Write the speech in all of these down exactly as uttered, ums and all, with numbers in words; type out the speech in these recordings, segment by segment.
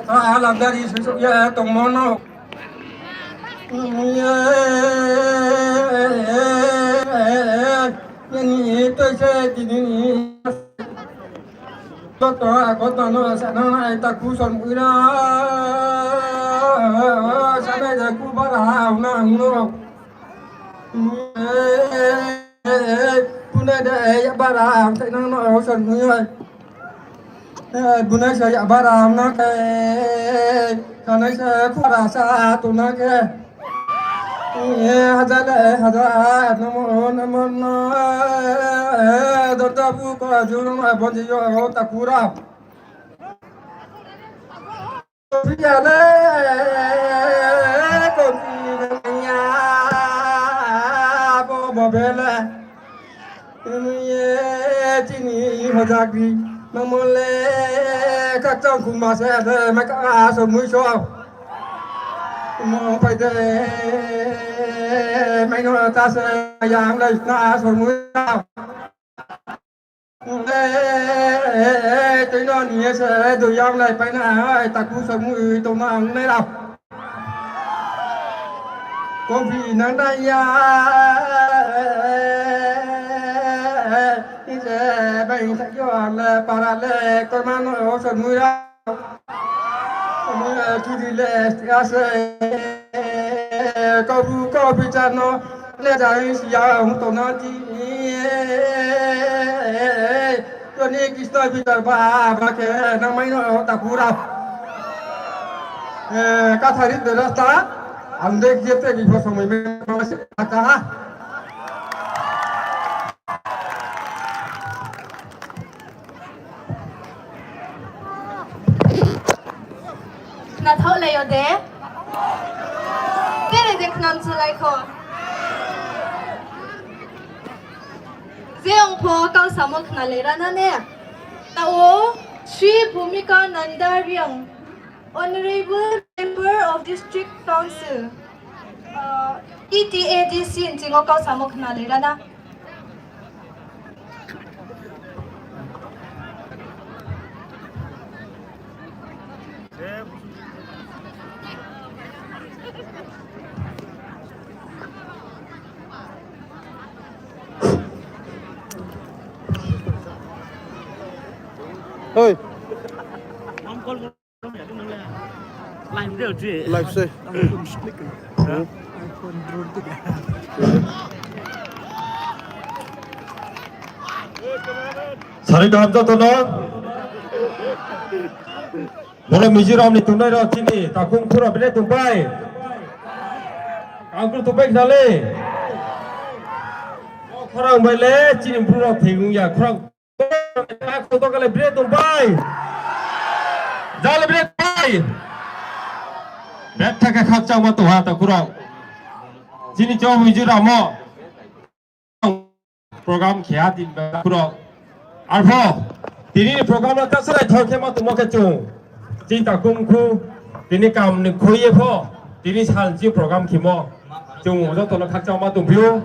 Sa alamdari suisouh ye tongmo no. Ye ni toi se tini ni. Joto akoto no sanang nai takhu sormui ra. Sanai de ku bara ha na ang no. Bunai de ya bara ang sai nang no sormui ra. Bunai sa ya bara ang no ke. Sanai sa ku bara sa tu na ke. Hajar le hajar namo namo no. Dorta bu ko juru ma bonji yo takhu ra. Kopi ale, kopi nang ya, bo bo bele. Ye chini hojagri, nang mo le, khakchang khuma se de, ma ka sormui so. Mo pai de, mai no ta se, yang lai na sormui so. Tui no ni ye se, dui yang lai pai na, ai, takhu sormui tong nang nai rao. Kopi nang nai ya, se bai sa yo le, para le, koi ma no sormui rao. Kiri le ase, kabu ko bichar no le jai siya hung tong na ti. Toni Krishna bichar ba ba khe nang mai no takhu ra. Kathari de rasta, ang de jete bipho somoi me ma se kata ha. Khna thaoh lai yo de? Bere de khnam chalai kho. Je ong pho kau samo khna lai ra na ne. Taoh wo Shri Bhumika Nanda Reang, Honorable Member of District Council, uh, E T A D C nching wo kau samo khna lai ra na. Oi. Live se. Sari kaham joto no. Boro Mizoram ni tongnai rao chini takhu mkhu rao bere tongpai. Angkru tongpai khna le. Khorang bai le chini bru rao thing ong ya khorang. Kha kho to kale bere tongpai. Jale bere tongpai. Betha khe khakchangma tong ha takhu rao. Chini chong Mizoram wo. Program khe ha tini ba takhu rao. Arpho, tini ni program no ta salai thor khe ma tongmo khe chung. Chini takhu mkhu, tini kam ni khoi ye pho, tini sal chini program khemo. Chung joto no khakchangma tongphi ou.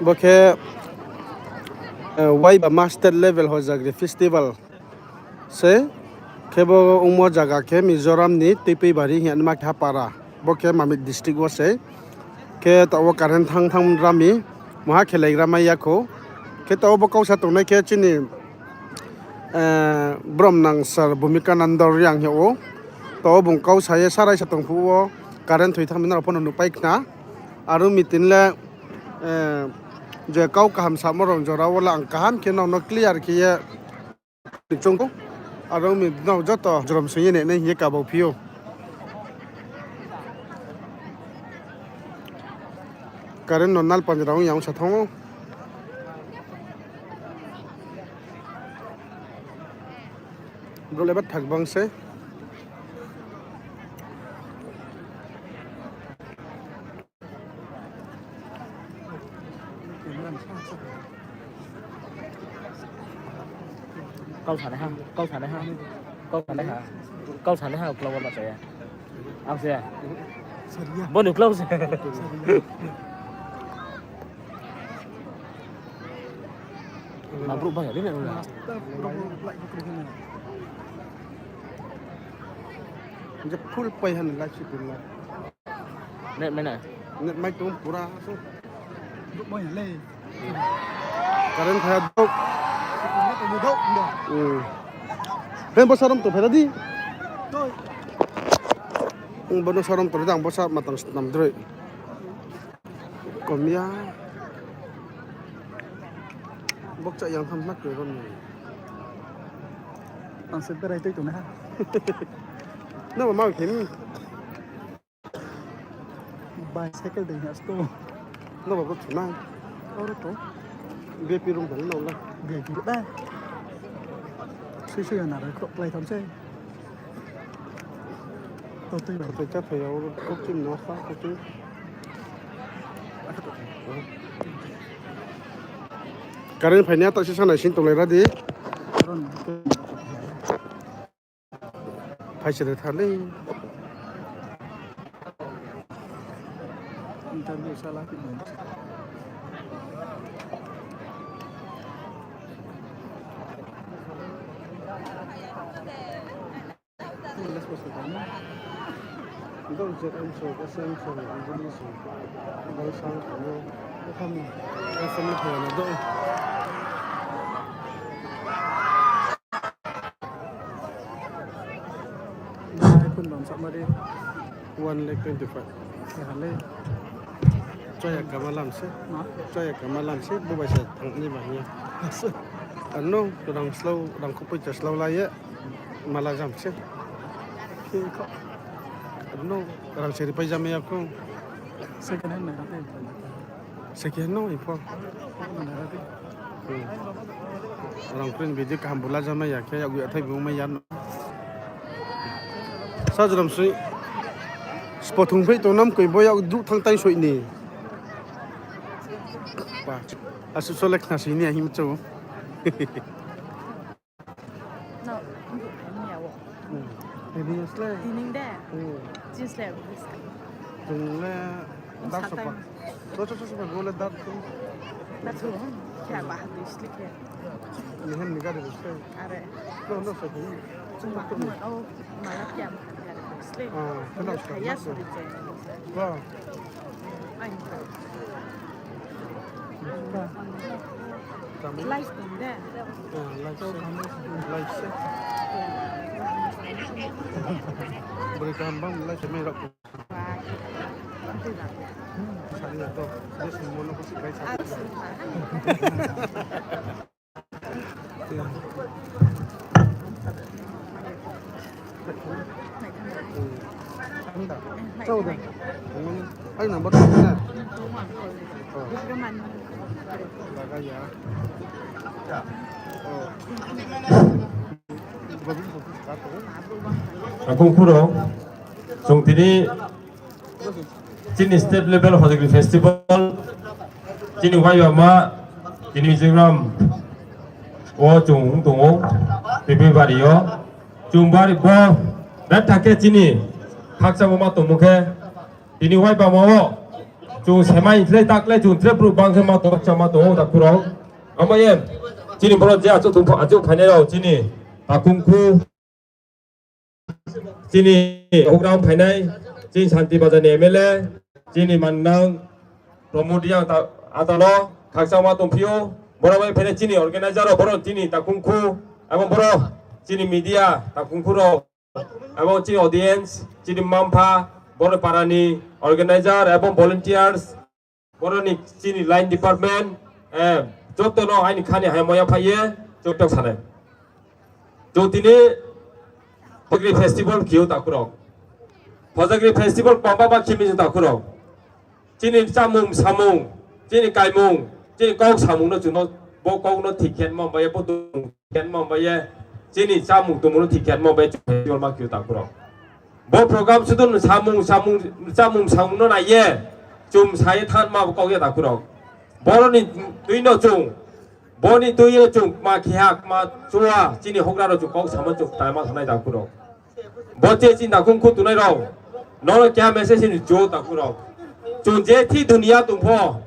Bo khe, eh, Waibama State Level Hojagri Festival se. Khe bo ongmo zaga khe Mizoram ni Tuipuibari hing ye ma khe ha para. Bo khe Mamit district wo se. Khe taoh wo current thanng thanng ra mi, mungha khelaigra mai ya kho. Khe taoh wo bo kau sa tongnai khe chini, eh, bromnang sir Bhumika Nanda Reang hing ou. Taoh wo bung kau sa ye sarai sa tong phuh wo current thoi thanng mi nrao pho no nuhpai khna. Aro meeting le, eh, je kau kaham samo rao jora wo le ang kaham khe nrao no clear khe ye chung kho. Aro mi nrao joto jrom sing ye nai nai hing ye kabau phi ou. Current no nal panjra ong yang sa thanng ou. Brouh le ba thak bang se. Kau sanai ha, kau sanai ha, kau sanai ha, kau sanai ha, uklau wo bachaya. Ang se. Bo ni uklau se. Ma brouh bang ya le na. Je full pai han live stream na. Net mai na? Net mai tong pura so. Brouh bang ya le. Current phai ya dok. Net tong dok, dok. Hmm. Hen bo sarom to phai di. Doi. Hmm, bo no sarom to dang bo sa matang snam droi. Komya. Bokcha yang tham hnak koi ron ni. Ang se berai tui tong ha. Na ma ma khe ni. Bicycle dei ha sto. Na ba bro chuna. Oro to. V I P room thang na la. V I P room ba. Sui sui na ra kro play tham se. To tui ba. Kotoi cha phai ya oro kok chim no sa kotoi. Current phai ni ata se sanai sin tonglai ra di. Phai se de tha le. Interview sala. Dong Z M song, S M song, Anjali song, Baisang song, Baisang ni phai na dong. Iphone bam samari. One lakh twenty five. Chaya kama lam se. Chaya kama lam se, bo bai sa thang ni ba ya. Ano, rang slow, rang khupui cha slow la ye. Mala jam se. Ano, rang seri pai jam ya kho. Second hand na kate. Second hand no ipho. Rang print video kaham bula jam ya khe, ya thai bung mai ya. Sajram sui. Spothung phai to nam koi bo ya du thang tai soi ni. Pa. Asu so lek na sui ni ahim cho. No, ini ya wo. Hmm. Ini asle. Ini de. Hmm. Jis le, jis. Jeng le, dak sopa. Dak sopa, dak sopa, gole dak tu. Dak tu, kya bahar tu isli kya. Ini hen ni gari bus le. Are. No, no, sopa. Cuma, cuma, oh, malah kya gari bus le. Ah, kenapa? Kaya suri je. Wah. Live tong de. Live se. Live se. Beri kaham bang live se mai rok. Wah. Sari to. Dia semua nak kasih guys. Ang number na. Laga ya. Takung khuro, chung tini chini state level Hojagri festival, chini waibama, chini Mizoram wo chung ong tong ou, February o. Chung bari bo, betha khe chini khakchangmo ma tongmo khe, tini waibama wo, chung semai khlai ta khlai chung tre brouh bang khe ma tong, khakchang ma tong ou, takhu rao. Amo ye, chini boro je achouh tong pho, achouh phainai rao, chini takung khu, chini program phainai, chini Santi Bazar ni M L A, chini mannang Pramod Reang ta-, atalo khakchangma tongphi ou, boro bai phainai chini organizer rao, boro chini takung khu, abo boro chini media takung khu rao, abo chini audience, chini mma mpha, boro para ni organizer, abo volunteers, boro ni chini line department, eh, joto no aini khani haimo ya phai ye, joto sanai. Chung tini Hojagri festival khe ou takhu rao. Hojagri festival kbangma ba khe mi se takhu rao. Chini chámung samung, chini kaimung, chini kau samung no chung no, bo kau no thik khe ma bai ye, bo tongmung thik khe ma bai ye, chini chámung tongmung no thik khe ma bai ye, chung jor ma khe takhu rao. Bo program sudu no samung, samung, chámung samung no nai ye, chung sa ye thanng ma bo kau ye takhu rao. Boro ni tui no chung, bo ni tui yo chung kma khe ha, kma chua, chini houhgra rao chung kau samo chung ktai ma thanng nai takhu rao. Bo che chini takhu khu tongnai rao, nrao no keha message ni chu takhu rao. Chung je thi dunia tong pho,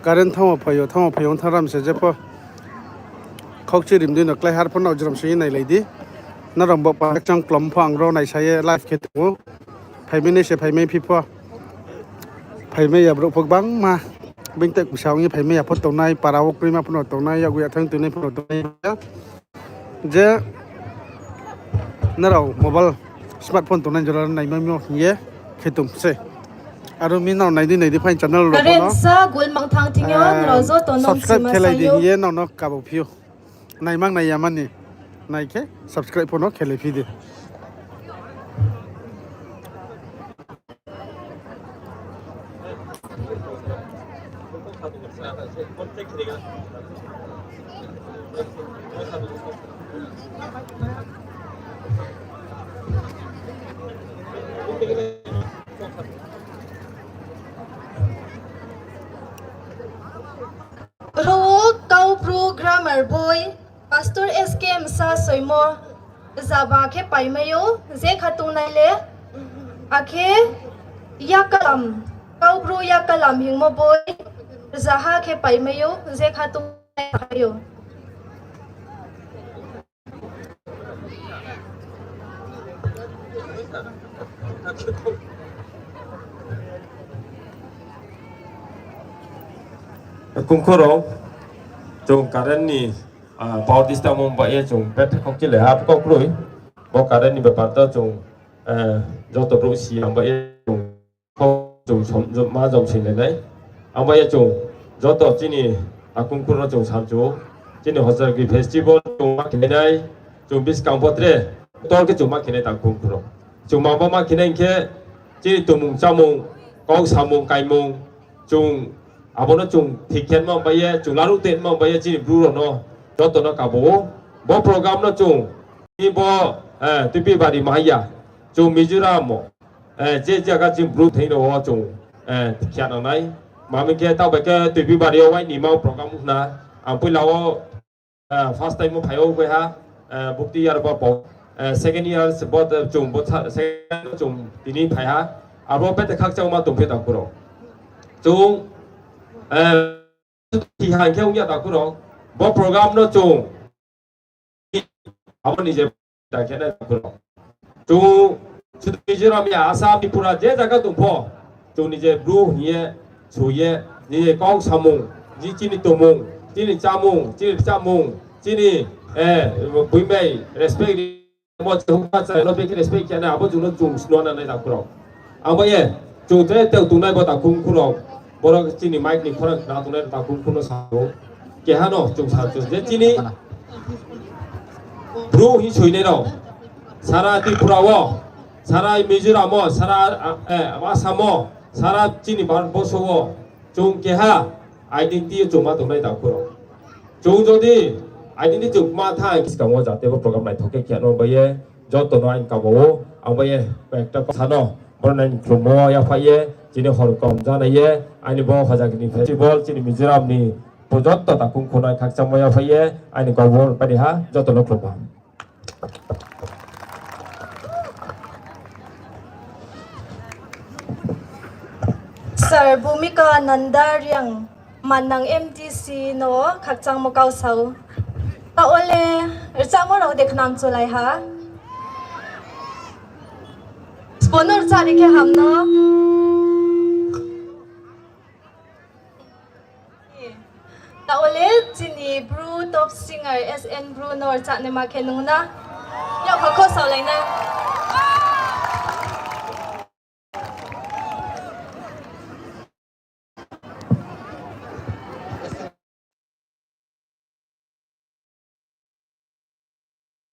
Current thanngmo phai yo, thanngmo phai yo, ong thanng ram se jepho. Khaukchi rim dei no klái har pho nao jrom se ye nailai di. Nrao bo pa chang klom pho ang ro naisa ye live khe tong ou. Phaimai nai se phaimai phi pho. Phaimai ya brouh pho gbangma. Bini tei kusa ong ye phaimai ya pho tongnai, para wo kroima pho no tongnai, yakgu ya thanng tongnai pho no tongnai. Je nrao mobile, smartphone tongnai jora naimai mo hing ye khe tong se. Aro mi nrao nai di nai di phaini channel rao pho no, sa gul mang thanng thing yo, nrao joto no subscribe khe lai di hing ye nrao no kabo phi ou. Naimang nai ya mani nai khe subscribe pho no khe lai phi di. Ro Kaubru grammar boi, Pastor S K Msa soimo, rzaba khe paimai ou, je kha tongnai le, akhe yakalam, Kaubru yakalam hingmo boi, rzaha khe paimai ou, je kha tongnai le phai ou. Kungkhur rao, chung current ni, ah, power disturb mo bai ye chung betha khaukchi le ha kau kroi. Bo current ni bepar to chung, eh, joto brouh si ya bai ye chung kau chung som-, jom-, ma jom sing le nai. Ang bai ye chung joto chini akungkhur no chung samchu ou. Chini Hojagri festival chung ma khe nai, chung buskang pho tre tor khe chung ma khe nai ta kungkhur rao. Chung ma bo ma khe nai hing khe chini tongmung chámung, kau samung kaimung, chung abo no chung thik khe ma bai ye, chung laruh te ma bai ye chini Bru rao no joto no kabo ou. Bo program no chung ni bo, eh, Tuipuibari ma ya, chung Mizoram mo, eh, je jaga chini Bru thing rao wo chung, eh, khe nang nai. Ma mi khe taoh bai khe Tuipuibari yo waini ma program khna. Ang poila wo, eh, first time wo phai ou khe ha, eh, bukti yar bo, eh, second year se bo, eh, chung bo sa-, second chung tini phai ha. Abo betha khakchangma tong phi takhu rao. Chung, eh, Tihang khe ong ya takhu rao, bo program no chung, Abo ni je ta khe nai takhu rao. Chung sudu Mizoram ya, Assam, Tripura je zaga tong pho, chung ni je Bru hing ye, soi ye, chini kau samung, chini tongmung, chini chámung, chini chámung, chini, eh, boi bai respect ri, mo chini houhgra chrai no bekhe respect khe nai, abo chung no chung sno na nai takhu rao. Abo ye, chung tre teu tongnai bo takhu khu rao, boro chini mic ni khorang khna tongnai takhu khu no sa ou. Keha no chung sa chung je chini Bru hing soinai rao, sara Tripura wo, sara Mizoram wo, sara, eh, Assam wo, sara chini Bharat borso wo, chung keha identity yo chung ma tongnai takhu rao. Chung jodi identity chung ma thanng, skang wo jate bo program naithok khe khe no bai ye, joto no aini kabo ou, ang bai ye, ekta kotha no, boro nai ni khlummo yaphaih ye, chini hor kom janai ye, aini bo Hojagiri festival, chini Mizoram ni bo joto takhu khu nai khakchangmo yaphaih ye, aini kabo pai ha, joto no khlummo. Sir Bhumika Nanda Reang, Manang M D C no khakchangmo kau sa ou. Taoh wo le rchahmo rao de khnam chulai ha. Sbo no rchah ri khe ham no. Taoh wo le chini Bru top singer S N Bru no rchah naima khe nung na. Yakho khosaolai na.